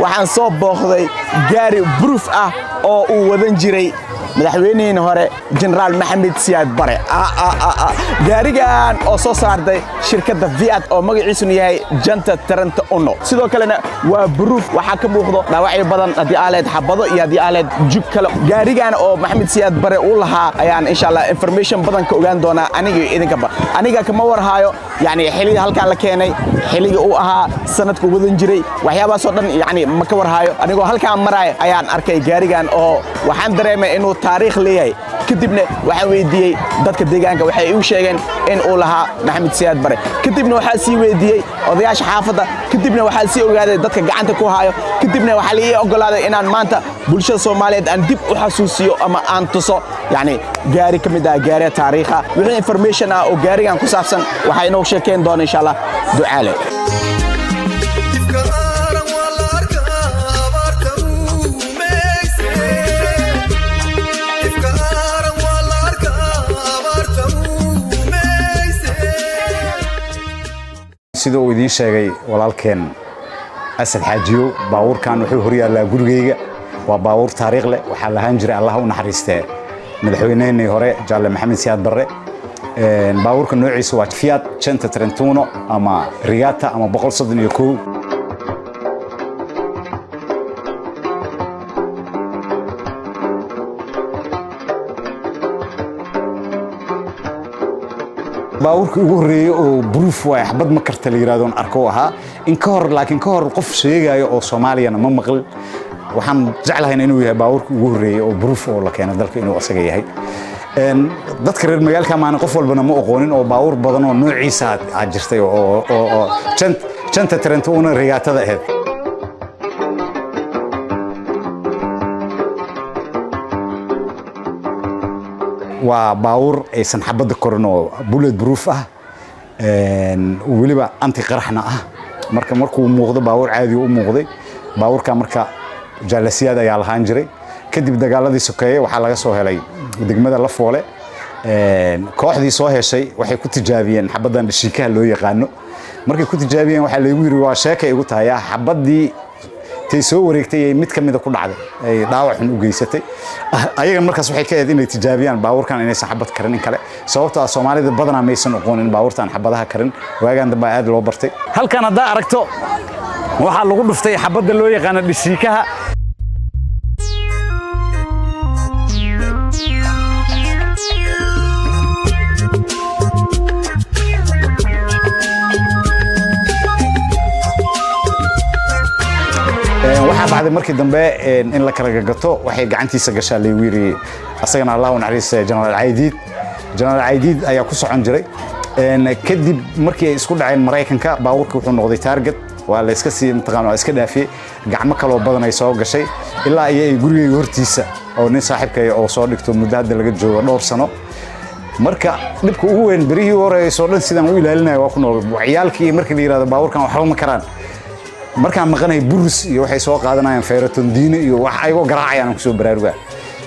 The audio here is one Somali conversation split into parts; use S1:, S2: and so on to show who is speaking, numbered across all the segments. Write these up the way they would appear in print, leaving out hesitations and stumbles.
S1: Waxaan soo booqday gaari proof ah oo uu wadan jiray madaxweynihii hore, Jenaraal Maxamed Siyaad Bare. Gaarigan oo soo saartay shirkadda Fiat oo magaciisuna yahay Cento Trenta Uno, sidoo kalena waa proof. Waxaa ka muuqdo dhaawacyo badan, haddii aaleed xabado iyo haddii aaleed jug kale. Gaarigan oo Maxamed Siyaad Bare uu lahaa ayaan insha Allah information badan ka ogaan doonaa aniga iyo idinkaba. Aniga kama warhaayo yani xilliga halkaan la keenay, xilliga uu ahaa, sanadku wadan jiray, waxyaabahaasoo dhan yani ma ka warhaayo. Anigoo halkaan maraaya ayaan arkay gaarigan oo waxaan dareemay inuu taariikh leeyahay. Kadibna waxaan weydiiyey dadka deegaanka, waxay igu sheegeen in uu lahaa Maxamed Siyaad Bare. Kadibna waxaa sii weydiiyey odayaasha xaafadda, kadibna waxaa sii ogaaday dadka gacanta ku hayo, kadibna waxaa la ii oggolaaday inaan maanta bulshada Soomaaliyeed aan dib u xasuusiyo ama aan tuso yani gaari ka mid ah gaariga taariikha. Wixii information ah oo gaarigan ku saabsan waxaa inoo sheekeyn doona insha Allah Ducaale.
S2: Ifka aaran waa la arkaa abaarta uumayse. Ifka aaran waa la arkaa abaarta uumayse.
S3: Sida uu idiin sheegay walaalkeen Asad Xaajiyo, baabuurkan wuxuu horyaallaa gurigeyga. Waa baabuur taariikh leh. Waxaa lahaan jiray, Allah u naxariistee, madaxweyneheenii hore, Jaalle Maxamed Siyaad Barre. Baabuurka noociisa waa Fiat Cento Trentuno ama Rigata ama 131. Baabuurkii ugu horreeyey oo proof waay, xabad ma karta la yiraahdo arko ahaa in ka hor, laakiin ka hor qof sheegayo oo Soomaaliyana ma maqlin. Waxaan jeclahay inuu yahay baabuurkii ugu horreeyey oo proof oo la keeno dalka inuu asaga yahay. Dadka reer magaalka maana qof walbana ma aqoonin oo baabuur badan oo noociisa aad jirtay oo Cento Trentuno Rigatada ahayd. Waa baabuur aysan xabadda korin oo bullet proof ah, weliba anti qaraxna ah. Marka markuu muuqdo baabuur caadi u muuqday. Baabuurka marka Jaalasiyaad ayaa lahaan jiray. Kadib dagaaladii sokeeye waxaa laga soo helay degmada Lafoole. Kooxdii soo heshay waxay ku tijaabiyeen xabaddan dhashiikaha loo yaqaano. Markay ku tijaabiyeen, waxaa laygu yiri, waa sheekay igu tahay, xabaddii tay soo wareegtay ay mid ka mida ku dhacday, ay dhaawac xun u geysatay ayaga. Markaas waxay ka ahayd inay tijaabiyaan baabuurkan inaysan xabad karin in kale, sababtoo ah Soomaalida badanaa maysan aqoonin baabuurtan xabadaha karin. Waagaan dambe aad loo bartay. Halkan haddaa aragto, waxaa lagu dhuftay xabadda loo yaqaano dhashiikaha. Waxaa dhacday markii dambe in la kala gagato. Waxay gacantiisa gashaa laygu yiri asagana, Allah u naxariista, Jenaraal Caydiid. Jenaraal Caydiid ayaa ku socon jiray. Kadib markii ay isku dhaceen Maraykanka, baabuurka wuxuu noqday target. Waa la iska sii mataqaan, waa iska dhaafiyey. Gacmo kaloo badan ay soo gashay ilaa iyo ay gurigeyga hortiisa oo nin saaxiibkay oo soo dhigto muddo hadda laga joogo dhowr sano. Marka dhibka ugu weyn berihii horeysoo dhan sidaan u ilaalinayo waa ku nool ciyaalkii. Markii la yidhahdo baabuurkan waxba ma karaan, markaan maqanay burus iyo waxay soo qaadanayaan feyratondiine iyo wax ayagoo garaacayaan aan kusoo baraarugaa.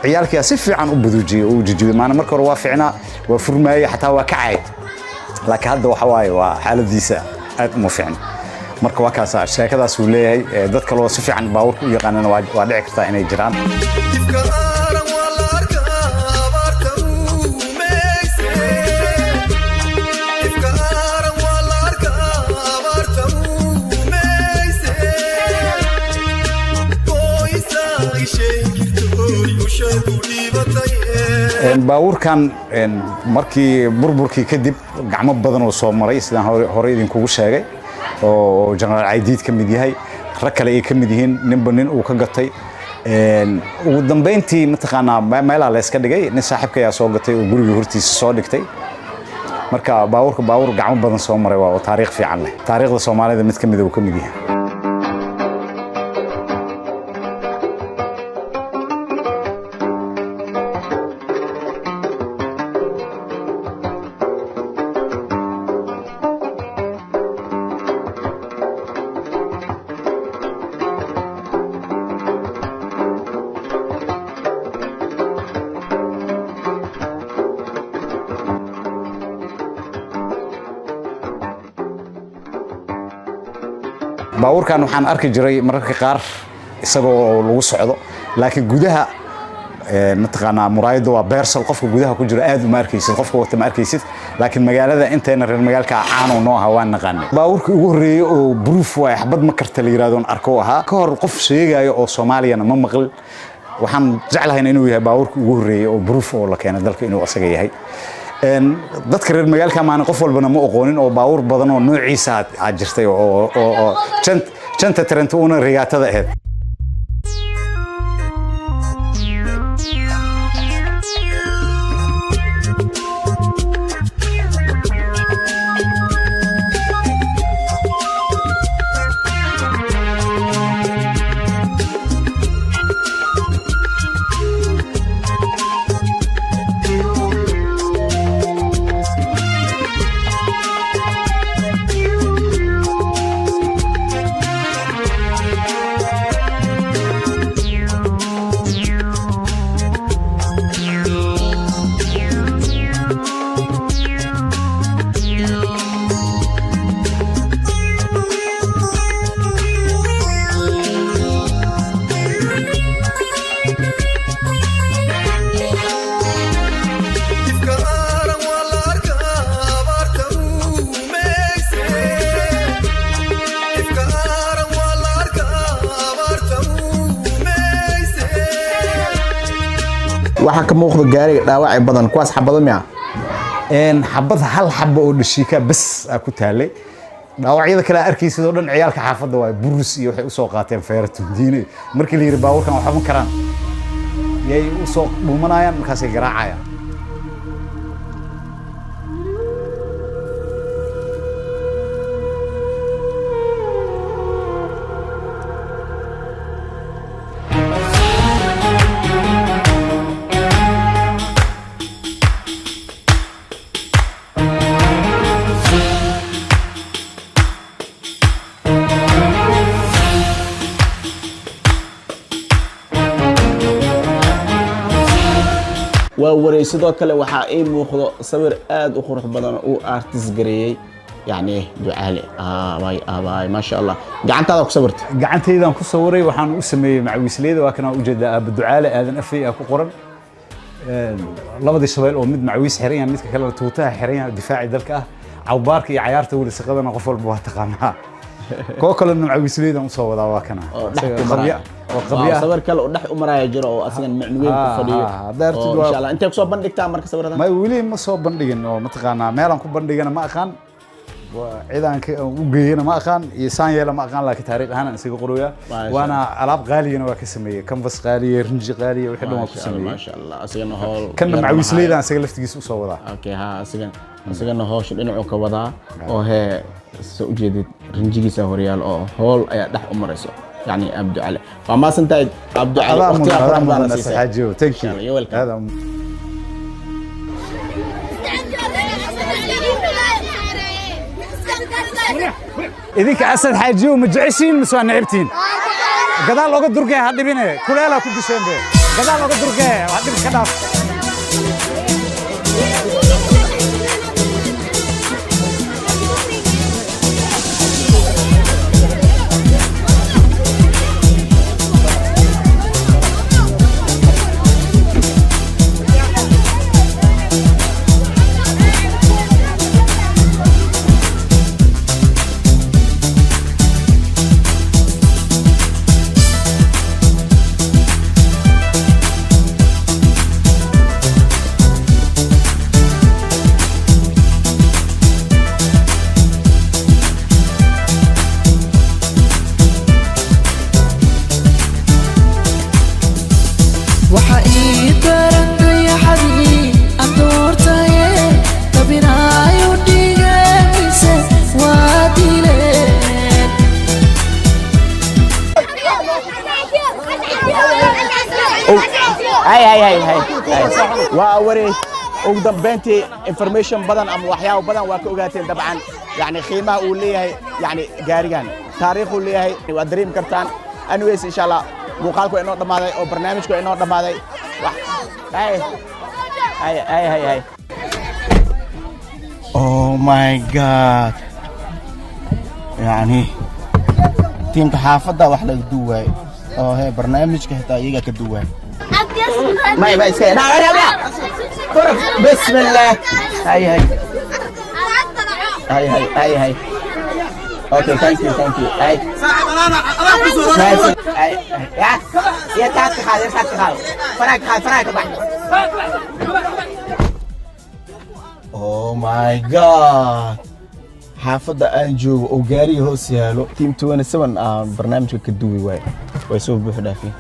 S3: Ciyaalkiyaa si fiican u buduujiyey oo u jijibiyey. Maana marka hore waa fiicnaa, waa furmaayey, xataa waa kacay, laakiin hadda waxa waaye waa xaaladiisa aad uma fiicna. Marka waa kaasa sheekadaas uu leeyahay. Dad kaloo si fiican baabuurka u yaqaanana waa dhici kartaa inay jiraan.
S2: Ifka aaran waa la arkaa abaarta uumayse. Ifka aaran waa la arkaa abaarta uumayse. Qoysaa isheegirtooy usheegu dhibatay.
S3: Baabuurkan markii burburkii kadib gacmo badan oo soo maray, sidaan hore idinkugu sheegay, oo Jenaraal Caydiid ka mid yahay, rag kale ay ka mid yihiin, ninba nin uu ka gatay. Ugu dambeyntii mataqaanaa meelaa la iska dhigay. Nin saaxiibka ayaa soo gatay oo guriga hortiisa soo dhigtay. Marka baabuurka baabuur gacmo badan soo maray waa oo taariikh fiican leh, taariikhda Soomaalida mid ka mid uu ka mid yahay. Baabuurkan waxaan arki jiray mararka qaar isagoo lagu socdo, laakiin gudaha mataqaanaa muraayadda waa beersal. Qofka gudaha ku jiro aad uma arkaysid, qofka wata ma arkaysid, laakiin magaalada inteena reer magaalka caan oo noo ahaa, waan naqaanay. Baabuurkii ugu horreeyey oo proof waay, xabad ma karta la yiraahdo arko ahaa. Ka hor qof sheegayo oo Soomaaliyana ma maqlin. Waxaan jeclahay inuu yahay baabuurkii ugu horreeyey oo proof oo la keenay dalka inuu asaga yahay. Dadka reer magaalka maana qof walbana ma aqoonin, oo baabuur badan oo noociisa aad jirtay oo janta Trento una rigaatada ahayd.
S2: Ifka aaran waa la arkaa, abaarta uumayse. Ifka aaran waa la arkaa, abaarta uumayse.
S1: Waxaa ka muuqda gaariga dhaawacay badan, kuwaas xabado miya?
S3: Xabad, hal xaba oo dhashiika bas aa ku taalay. Dhaawacyada kale aa arkaysid oo dhan ciyaalka xaafadda waay, burus iyo waxay usoo qaateen feera tundiine. Markii la yidhi baabuurkan waxba ma karaan, yay usoo dhuumanayaan, markaasay garaacayaan.
S1: Waa waray. Sidoo kale waxaa ii muuqdo sawir aad u qurux badan oo uu artist gareeyey, yacni Ducaale. Aabay aabay, maasha Allah, gacantaada ku sawirta?
S3: Gacantaydaan ku sawiray. Waxaan u sameeyey macawiisleyda. Waa kanaa ujeedaa, Aaba Ducaale Aadan Afey aa ku qoran. Labadii shabeel oo mid macawiis xiran yahay, midka kalena tuutaha xiran yahay, difaaci dalka ah. Cawbaarka iyo cayaarta weli shaqadana qof walba waa taqaanaa. Koo kalena macawiisleydan usoo wadaa, waa kana.
S1: Oo dhex
S3: Isaga
S1: ku
S3: qabya
S1: maraya.
S3: Oo qabya ah.
S1: Sawir kale oo dhex u maraya jiro oo asigan micno weyn ku fadhiyo.
S3: Haddaa aragtid
S1: oo insha Allah intee kusoo bandhigtaa marka sawiradan?
S3: Ma weli ma soo bandhigin, oo mataqaanaa meelaan ku bandhigana ma aqaan, waa cidaan u geeyana ma aqaan, iyo saan yeela ma aqaan, laakiin taariikh ahaan aan isaga qorooyaa.
S1: Maasha.
S3: Waana alaab qaaliyana waa ka sameeyey, canvas qaaliya, rinji qaaliya, wixii dhan waa ku
S1: Maasha Allah,
S3: sameeyey.
S1: Maasha Allah, asigana howl
S3: Kanna
S1: yar ma
S3: macawiisleydan isaga laftigiisa usoo wadaa.
S1: Okay, ha, asigana howsha dhinacuu ka wadaa oo hee soo ujeedid rinjigiisa horyaal oo howl ayaa dhex u marayso. Yacni Abducali, waa maasantahay Abducali.
S3: Adaa
S1: waqtigaa
S3: mudan, adaa
S1: qurux badan
S3: mudan,
S1: siisay.
S3: Xaajiyo, thank you.
S1: Insha Allah, you're welcome.
S3: Adaa mudan. Idinka Asad Xaajiyo ma jeceshiin mise waa necebtihiin? Gadaal oga durgee, ha dhibine, kuleelaa ku disheen be. Gadaal oga durgee, ha dhib ka dhaaf.
S4: Waxa ii daran dayaxadii aan doortaye, tabinaayo dhigamise waa dileen.
S1: Hay hay hay hay hay, waa wareey. Ugu dambeyntii information badan ama waxyaabo badan waa ka ogaateen dabcan, yani qiimaha uu leeyahay, yani gaarigan taariikhuu leeyahay waad dareemi kartaan. Anyways, insha Allah muuqaalku waa inoo dhammaaday oo barnaamijku waa inoo dhammaaday. Hay hay hay hay hay, oh my God, yani. Tiimka xaafadda wax laga duwaay oo he barnaamijka xitaa iyaga ka duwaay. May may, iska na na na. Bismillah. Hay hay hay hay hay hay. Okay, thank you, thank you. Hay. Hay. Ya. Ya taad ka qaad, ya taad ka qaad. Faraha ka qaad, faraha ka bax. Oh my God. Xaafadda aan joogo oo gaariga hoos yaalo, team 27 aan barnaamijka ka duwi waay. Way soo buux dhaafeen.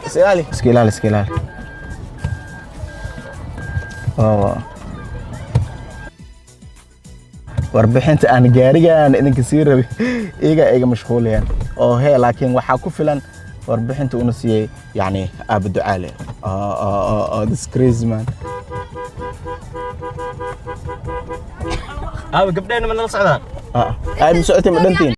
S1: Iska ilaali, iska ilaali, iska ilaali. Oh. Warbixinta aan gaarigan idinka sii rabay iyaga iga mashquulayaan oo he, laakiin waxaa ku filan warbixinta una siiyey, yani aaba ducaale. Oh, this crazy man.
S5: Aabe, gabdhaheenna ma nala socdaan?
S1: Ay, ma socotay, ma dhantiin?